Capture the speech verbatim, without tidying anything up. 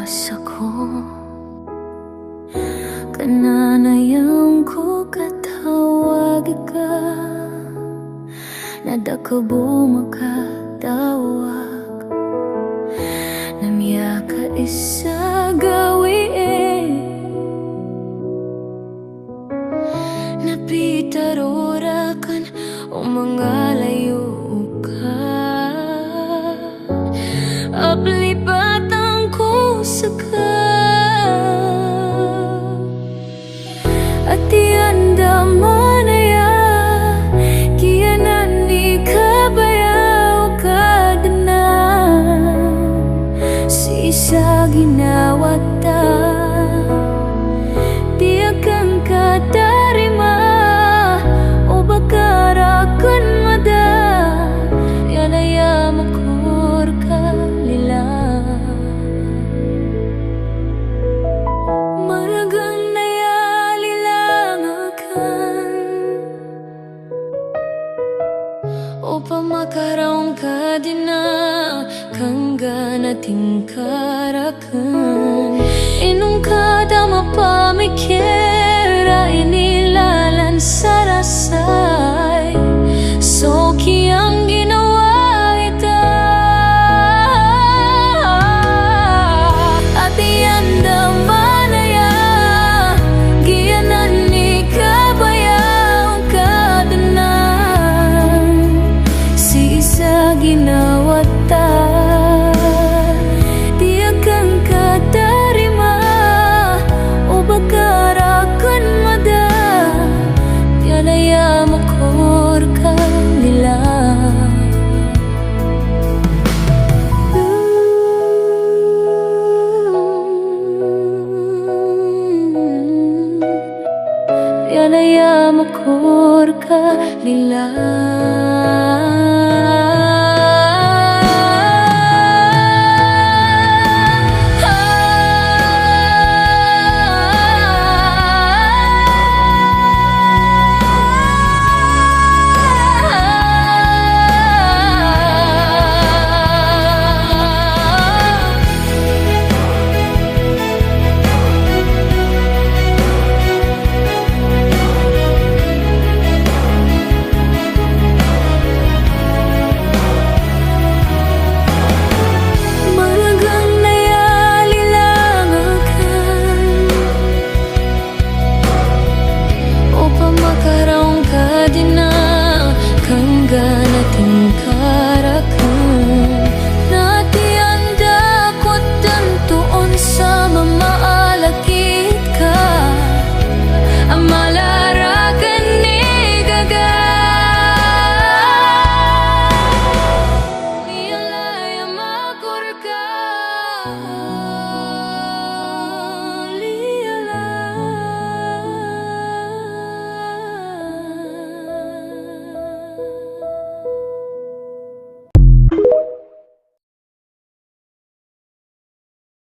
Sa ko, kna a aya ko katawag ka, na da ka bo makatawag, na miyakaisa a gawii. Na pitharo rakn o mangalayo ka a plipatan ko ska. Ati andamanaya, giyanan i kabaya o Kadnan, sii sa ginawa ta, di akn katarima, o ba ka rakn mada, aya na aya mako rka lila. Margn aya lila ngka, opama ka raon ka di na kanggan a tingka rakn. Ino ngka da mapamikir a inilalan sa rasay so kiyangginawai ta? Ati andamanaya, giyanan i kabaya o Kadnan, sii sa ginawa ta, di akn katarima, o ba ka rakn mada, aya na aya mako rka lila. Aya na aya mako rka lila.